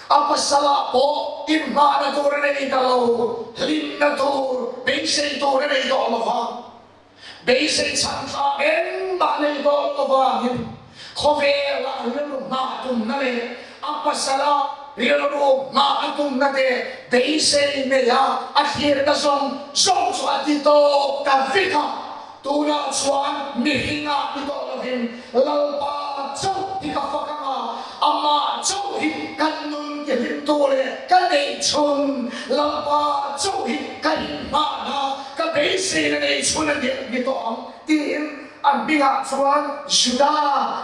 A pasalah pawh inhnahna tur a nei ta lo, hlimna tur, beisei tur a nei tawh lo va. Beisei chhan thlak engmah nei tawh lo vangin khawvelah rilru nghah tumna leh a pasala rilru nghah a tumna te beisei neia a thlirna zawng zawng chu a ti tawp ta vek a. Tunah chuan mihringah ni tawh lovin Lalpa chauh hi ka fak ang a, amah chauh hi ka nun tihlimtu leh ka neihchhun, Lalpa chauh hi ka inhmahna, ka beiseina neihchhun a ni tawh ang, tiin a hmingah chuan Juda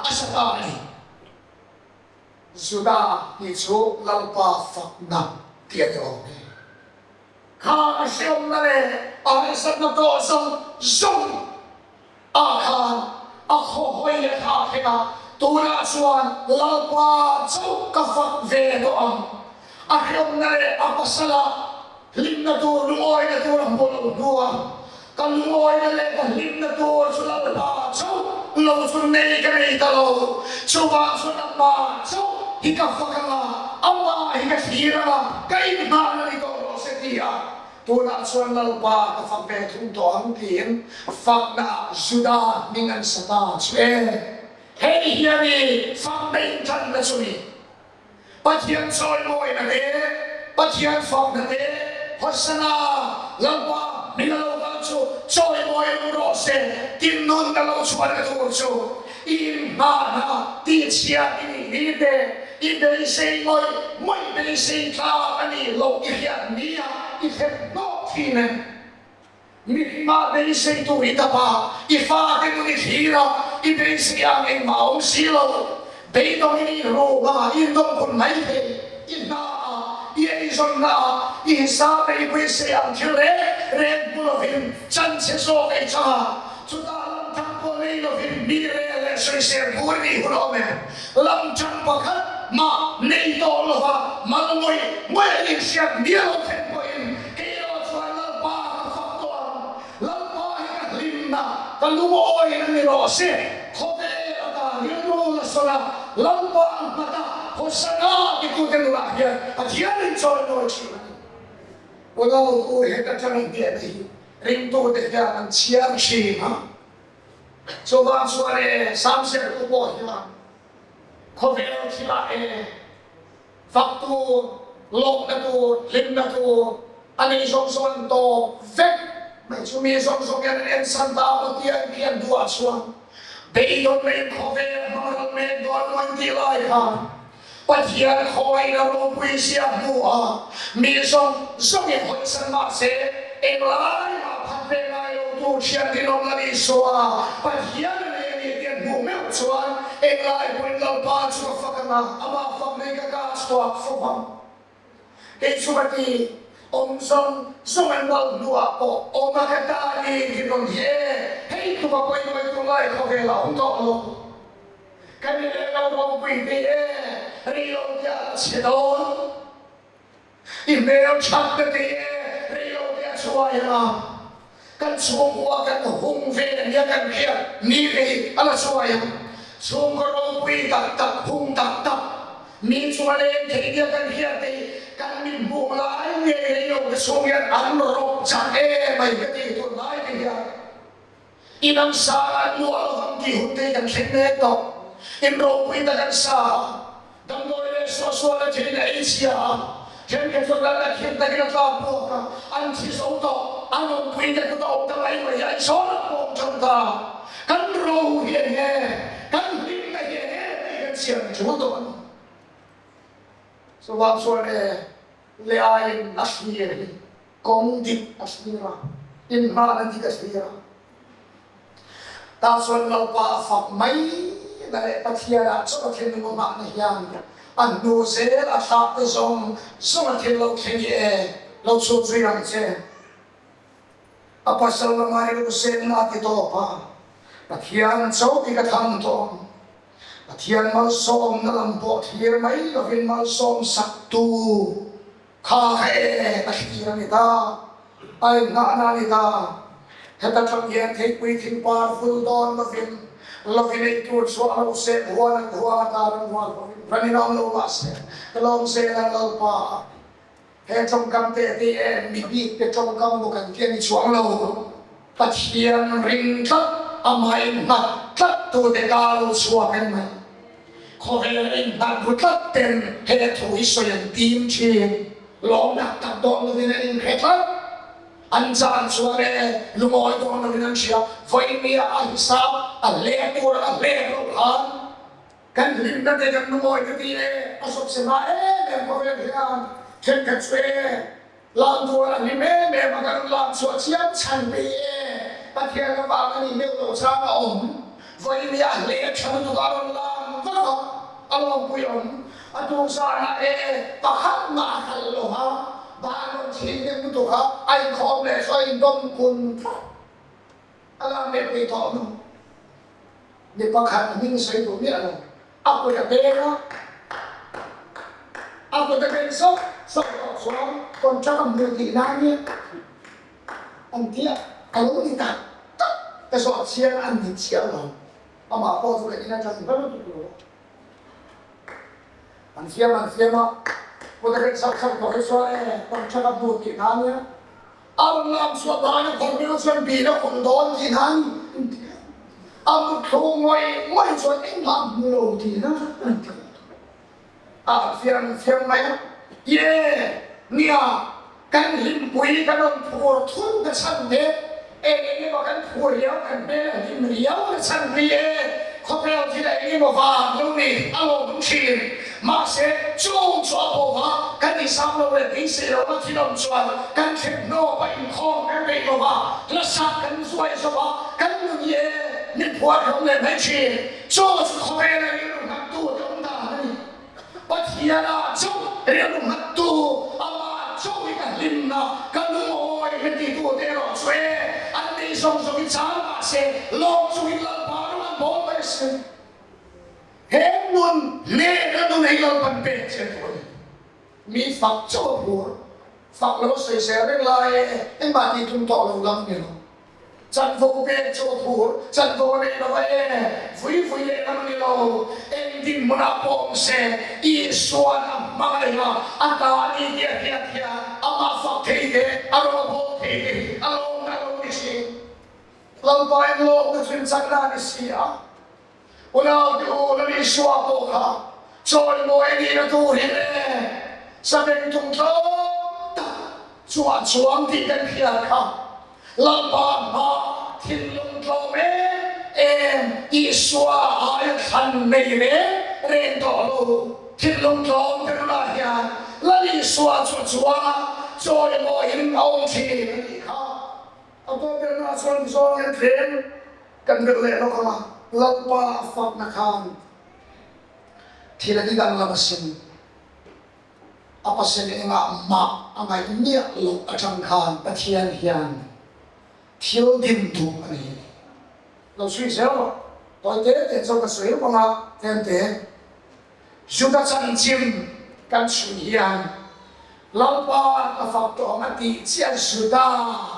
a sa ta a ni. Juda tih chu Lalpa fakna tih a ni awm e. Kha a hreawmna leh a harsatna tawh zawng zawng ah khan a khawhawi leh thla a thleng a, tunah chuan Lalpa chauh ka fak ve tawh ang. A hreawmna leh a pasala hlimna tur lungawina tur a hmuh loh hnuah ka lungawina leh ka hlimna tur chu Lalpa chauh lo chu nei ka nei ta lo. Chuvang chuan amah chauh hi ka fak ang a, amah hi ka thlir ang a, ka inhmahna ni tawh rawh se ti a, tunah chuan Lalpa ka fak ve thung tawh ang tiin fakna Juda hming an sa ta chu e. Hei hian i fakna inṭanna chu ni. Pathian chawimawina te, Pathian fakna te, Hosana, Lalpa min a lo kal chu chawimawi rum rawh se, tin nun a lo chhuahna tur chu i inhmahna tihchhiat i nih ni te, i beisei ngawih ngawih beisei tlak a nih loh i hriat nia i thlen hnawk thin em? Mihma beisei tur i dap a, i fate nun i thlir a, i beisei ang engmah a awm si lo. Beidawngin i inru a, i indawm kun mai thei. I hna a, i eizawnna a, i hisap leh i beisei ang thil reng reng hmu lovin chanchhe zawk ei chang a, chutah lamtang pawh nei lovin mi rel leh sawisel tur i nih hun a awm em? Lamtang pakhat mah nei tawh lova mal ngawih ngawih an inhriat mial lo thlen pawhin Kei erawh chuan Lalpa ka fak tawh ang, Lalpa hi ka hlimna, ka lungawiin a ni rawh se. Khawvel ata rilru la sawn a, Lalpa ang hmata Hosana titute nunah hian Pathian in chawimawi thin a ni. Unau tu heta tang i hniahna hi ringtute hian an chhiar thin a. Chuvang chuan e, Samsertu pawh hian khawvel thilah e, Fak tur, lawmna tur, hlimna tur a nei zawng zawng an tawp vek mai chu mi zawng zawng hian an ensan ta maw tia an pian duhah chuan beidawn leh khawvel hmang ral mek dawn maw an tih lai khan Pathian khawngaihna ropui zia hmu a mi zawng zawngin hawisan mahse englai mah phat ve ngai lo tu thian rinawm la ni suah Pathian a nei a ni tih an hmuh meuh chuan englai pawhin Lalpa chu ka fak ang a, amah fak nei ka kah chhuak fo ang. Kei chu ka ti, awm zawng zawng an mal hnuah pawh awm a ka ta ni rinawm hi e, hei tluk a pawimawi tunlai khawvel a awm tawh lo. Ka ni leh lo ropui tih e, rei lo tia la chhe dawn. I hmel that na tih e, rei lo te a chhuai ang a. Kan chhungkua kan hung ve nia kan hriat ni te hi a la chhuai ang. Chhungkaw ropui tak tak, hung tak tak, mi chunga leng thei nia kan hriat te hi kan min hmuh lai ngei rei lo te chhung hian an rawp chak em mai ka ti tun lai te hian. In ang sang an luah lovang tih hun te hi kan thleng mek tawh. In ropui tak an sa a, damdawi leh suahsual a thein a ei chhia a, thenkhat chuan lalna khirh takin a tlak buak a, an thi zo tawh, an awmpui te kut a awm ta mai mai hi Aizawl ah pawh awm tan ta. Kan ro hi eng nge? Kan hlimna hi eng nge tih kan siam ṭul tawh a ni. Chuvang chuan e, leh aiin a thlir hi. Kawng dik a thlir a, inhmahna dik a thlir a. Tah chuan Lalpa a fak mai na leh Pathian ah chaw a thlen ngawmahna hian a hnu zel a thlak te zawng zawng a thil lo thleng i e, lo chhut zui ang che. A pasal lama rilru senna a ti tawp a, Pathian chaw dik a thang tawh ang. Pathian malsawmna lam pawh thlir mai lovin malsawm sak tu Kha kha e, a thlir a ni ta, a inngahna a ni ta. Heta tang hian theipui thingpar vul dawn lovin, lovin ei tur chhuah lo se, huan an huang a tar an hual lovin, ran in awm lo mah se, ka lawm zel ang Lalpa. He tawngkam te te e, mi bik te tawngkam maw kan ti a ni chuang lo. Pathian ring tlat, amah innghat tlat tute ka lo chhuak em mai. Khawvel innghat ru tlat ten he thu hi sawi an tim thin. Lawm tak tak dawn lovin an inhre tlat. An chan chuan e, lungawi dawn lovin an hria. Vawinia a hisap a hlep tur a hlep loh khan kan hlimna te kan lungawi ka ti e, a sawp se hma em em khawvel hian thenkhat chu e, Lam tuar a hlim em em a, kan lam chhuah chiam chhan pe e, Pathian avang a nih meuh loh chang a awm. Vawiin hi a hle tha lutuk a rawn lam vak a, a lawmpui awm. A tuk zanah e, pakhat mah a hralh lo a, ban rawn thih hnem lutuk a, a inkhawm leh chu a indawm kun tlat. A lam leh pui tawh lo. Mi pakhat hming sawi duh miah lo, a kut a peng a, a kut a pen sawk sawk tawh chuan contract a hmu tih na nia an ti a, a lo ni tak tak ka zawh chiang an ni chiah lo, amah pawh chu ka in atang ber lutuk lo a, an fiam an fiam a, kut a pen sawk sawk tawh hi chuan e contract a hmu tih na nia. A rawn lam chhuah dan a khawr meuh chuan bil a khum dawn tih nan a mutthlu ngawih ngawih chuan engmah a hmu lo tih nan an ti a fiam fiam mai a. Ye, nia, kan hlimpui kan rawn phur thun na chhan te, eng eng emaw kan phur riau kan hmel a hlim riau na chhan ni e, khawvel thil eng emaw vang lo ni a lawm thin. Mahse, chung chu a bawm a, kan insam lo leh beisei lo a thil awm chuan kan thlen hnawp a inkhawm kan peih lo va, hlasak kan zuai zawk a, kan nun hi e min phuar hlawm leh mai thin. Chu chu khawvela rilru nghattu te awm dan a ni. Pathiana chu rilru nghattu, amah chu hi ka hlimna, ka lungawi min titu te erawh chu e an nei zawng zawngin chang mahse, lawm chungin Lalpa rawng an bawl mai a si. He nun hnehna nun hi Lalpan pek che tur a ni. Mi fak chauh a phur, fak lo sawisel reng lai e, engmah tih tum tawh lo lam ni lo. Chanvo pek chu a phur, chanvo a nei lo e, vui vui leh lam ni lo. Eng dinhmunah pawh awm se, Isua'n a hmangaih a, a ta a ni tih a hriat hian amah fak thei te, a rawlbawl thei te hi a lawmna lo ni thin. Lalpa inlawmna chu inchakna a ni si a. Unau te u, Lal Isua pawh kha chawimawi a nihna tur hi le sabeng tum tlawm tak chungah chuang tih kan hriat kha. Lalpa hma thinlung tlawm em em Isua aia thlan nei reng reng tawh lo. Thinlung tlawm te nunah hian Lal Isua chu a chuang a, chawimawiin a awm thin a nih kha. A tawpelna ah chuan zawng hian tlem kan belh leh lawk ang a, Lalpa a fakna khan thil a ti danglam asin. A pasal engah mah a ngaih miah loh atang khan Pathian hian thil din duh a ni. Lo chhui zel rawh. Tawi te te chu ka sawi vang a, tlem te. Juda chanchin kan chhui hian Lalpa ka fak tawh ang a tih chiah Juda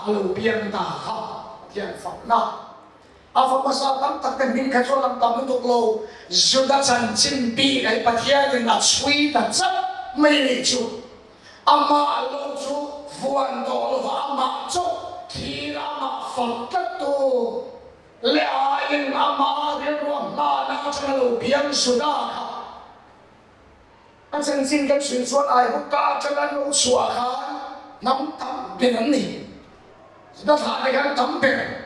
a lo piang ta kha. Pathian fakna. A fa hmasa tam tak te hming kha chu a lang tam lutuk lo. Juda chanchin bik a hi Pathianin a chhui ta chat mai a nih chu. Amah lo chu vuan tawh lova amah chauh thil amah fak tlat tu leh aiin amah rilru a hmana atanga lo piang Juda kha A chanchin kan hrilh chuan Aihawka atanga an lo chhuah khan hnam tam ber an ni. Juda thlah te khan tam ber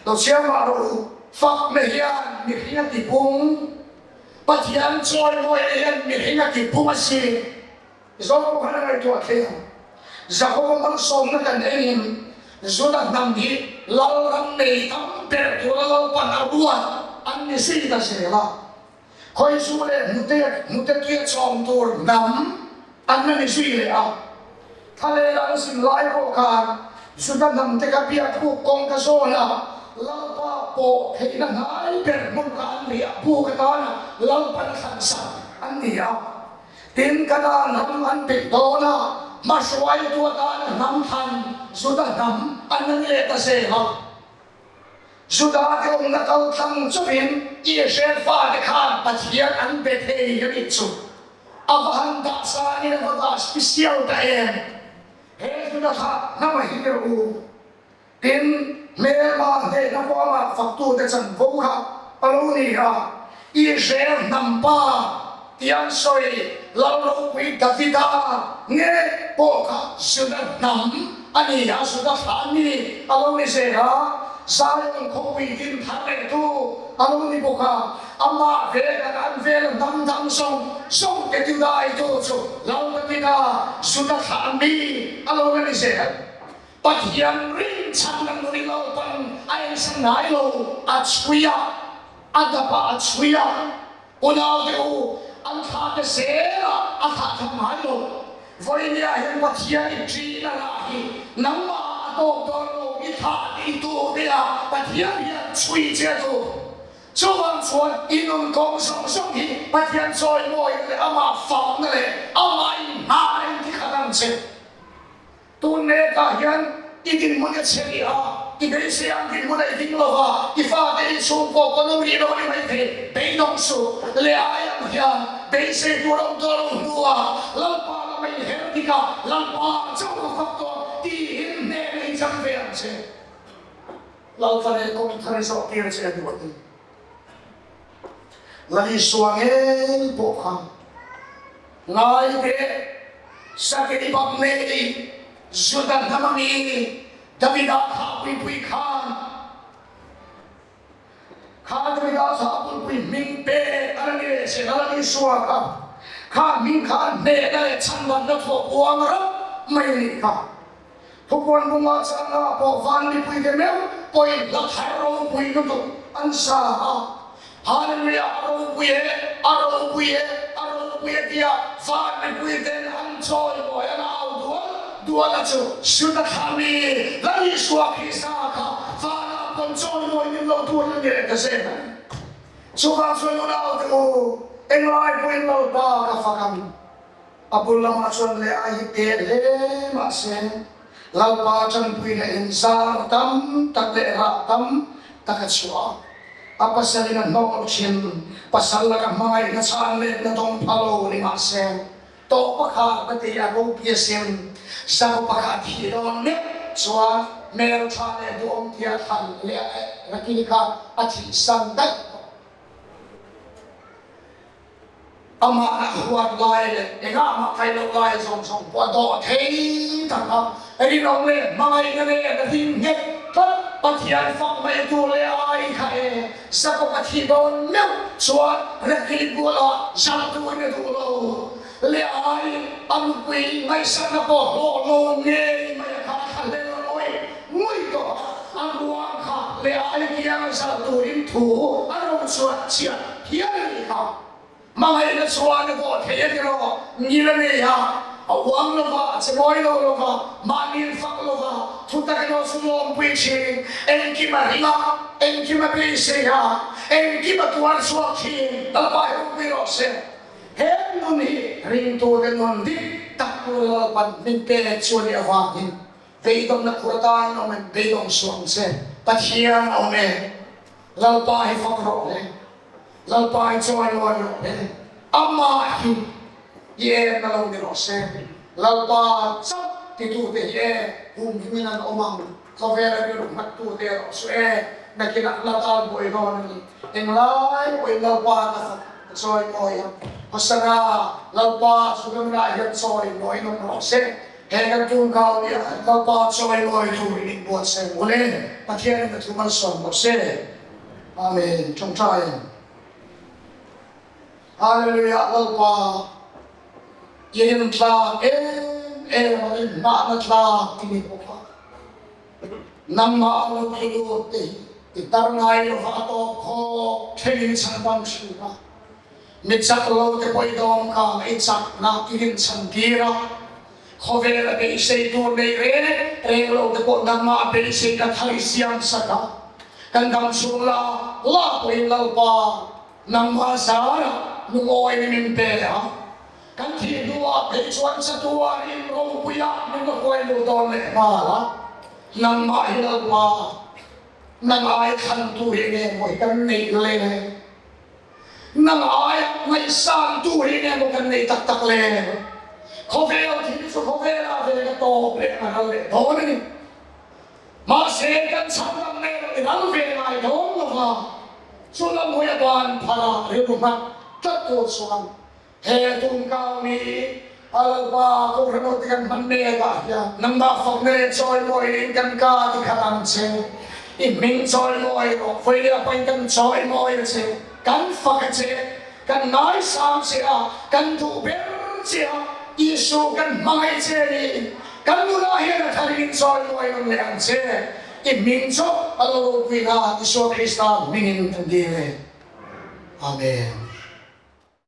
lo chhiar mah rawh u. Fakna hian mihring a tipung, Pathian chawimawina hian mihring a tipung a si. Zawng pawh khan a ngaihtuah thei ang. Jakoba malsawmna kan enin Juda hnam hi lalram nei tam ber tura Lalpan a ruat an ni zui ta zel a. Khawizu leh hnute hnute tuia chawm tur hnam an la ni zui leh a. Thlalel an zin lai pawh khan Juda hnamte kha biakbuk kawngka zawna Lalpa pawh theihna hnai ber hmun kha an riah buk atana Lalpan a thlan sak an ni a. Tin, Kanaan ram an peih dawn a, hmahruaitu atana hnam thlan Juda hnam an la ni leh ta zel a. Juda te awmna kal tlang chauhin Israel fate khan Pathian an be thei a nih chu. A va han dah sanin a va dah special ta em! He Juda kha hnam a him rawh u. Tin, hmelma hnehna pawh amah faktute chanvo kha a lo ni a. Israel hnam pa tih an sawi Lal ropui Davida nge pawh kha Juda hnam a ni a, Juda thlah a ni a lo ni zel a, Zion khawpui din thar lehtu a lo ni bawk a, amah velah an vel hnam dang zawng zawng te tidaitu chu Lal Davida Juda thlah a mi a lo la ni zel. Pathian rinchhan kan nun i Lalpan a ensan ngai lo, a chhui a, a dap a, a chhui a. Unaute u, an thlah te zel a, a thlah tham ngai lo. Vawinia hian Pathian i ṭin a rah hi nangmah ah a tawk dawn lo, i thlah tih i tur te a Pathian hian chhui che a duh. Chuvang chuan i nun kawng zawng zawng hi Pathian chawimawina leh amah fakna leh amah inhnahna in ti khat ang che. Tun mekah hian i dinhmun a chhe rih a, i beisei ang dinhmun a i ding lo va, i fate inchhungkaw pawn awm rih lo a ni maithei. Beidawng suh, leh ai ang hian beisei tur a awm tawh lo hnuah Lalpa lama inher dik a, Lalpa chauh ka fak tawh tiin hnehna i chang ve ang che. Lalpa leh kawng thar i zawh tir che a duh a ti. Lal Isua ngei pawh kha ngai teh, Sakei bak nei Juda hnam a mi Davida thlah puipui khan kha Davida thlah puipui hming pek a la ni leh che. Lal Isua kha kha hming kha hnehna leh chhanvanna thuah uang rap mai a nih kha. Thupuan bunga changa pawh van mipuite meuh pawhin hla thar ropui lutuk an sa a, Hallelujah, a ropui e, a ropui e, a ropui e tia van mipuiten an chawimawi an au dual dual a chu. Juda thla mi Lal Isua Krista kha vanah pawn chawimawi min lo tur a ni leh ta zel a ni. Chuvang chuan unaute u, englai pawhin Lalpa ka fak ang. A bul lamah chuan leh a hi pe hle mahse Lalpa tanpuina in zar tam tak leh rah tam tak a chhuah a. A pasalin a hnawh thin pasal laka hmangaihna chhan letna dawng pha lo ni mahse tawh pakhat ka ti a ropui asin zau pakhat hi dawn meuh chuan hmeltha leh duhawm tia thlan leh Rakili kha a thihsan daih tawh. Amah a huat lai leh engah mah kai loh lai zawng zawng pawh a dawh thei tak a, rinawm leh hmangaihna nen a ding nghet tlat. Pathian fak mai tur leh ai kha e, Jakob a thih dawn meuh chuan Rakili bulah zalh turin a duh lo. Leh ai a nupui ngaihsakna pawh hlawh lo ngei mai a kha a thlahlel ngawih ngawih tawh a, a ruang kha leh ai kianga zalh turin thu a rawn chhuah chiah hial a nih kha. Hmangaihna chuan a dawh thei a ti rawh, ngil a nei a, a uang lo va, a che mawi lo lo va, mahni an fak lo va, thu tak erawh chu lawmpui thin, engkim a ring a, engkim a beisei a, engkim a tuar chhuak thin, Lalpa hi ropui rawh se. He nun hi ringtute nun dik tak tur Lalpan min pek chu a nih avangin beidawmna khur atan awm in beidawng suh ang che. Pathian a awm e, Lalpa hi fak rawh le, Lalpa hi chawi lawi rawh le, Amah hi i en a lo ni rawh se, Lalpa chauh titute hi e humhimin an awm ang, khawvela rilru nghattute erawh chu e nakinah la tal buai dawn a ni. Englai pawhin Lalpa ka fak ka chawi mawi ang, Hosana, Lalpa chu ramrah hian chawi mawiin awm rawh se. He kan tungkau nia Lalpa chawimawi turin in buatsaih ang ule. Pathianin a thu malsawm rawh se. Amen. Tawngtai ang. Hallelujah Lalpa i rin tlak em em a in hmahna tlak i ni bawk a. Nangmah a lo tlu lut te hi i tar ngai lova a tawp khawk thlengin chhandam thin a. Mi chak lo te pawh i dawm kang i chakna i rinchhan tir a, khawvel a beisei tur nei reng reng lo te pawh nangmah beisei ka thar i siam sak a, kan dam chhung la la pawhin Lalpa nangmah zarah lungawi ni min pe a, kan thih hnuah phei chuan chatuan in ropuiah min la huai lut dawn leh nghal a, nangmah hi Lalpa nang ai thlan tu hi nge maw hi kan neih le? Nang aia ngaihsan tu hi nge maw kan nei tak tak le? Khawvel thil chu khawvelah ve ka tawp leh a ral leh dawn a ni. Mahse kan chhandam nen i ral ve ngai dawn lo va, chu lam hawi a ban pharah rilru nghat tlat tur chuan he tungkau ni a Lalpa Kohhran aw ti kan hman mek ah hian nangmah fakna leh chawimawi in kan ka ti khat ang che. I hming chawimawi rawh, vawi leh a pain kan chawimawi a che, kan fak a che, kan ngaisang che a, kan duh ber che a, Isu kan hmangaih che ni. Kan nunah hian a thar in chawimawi rawn leh ang che. I hming chu a lo ropui nan Isua Krista hmingin kan dil e. Amen.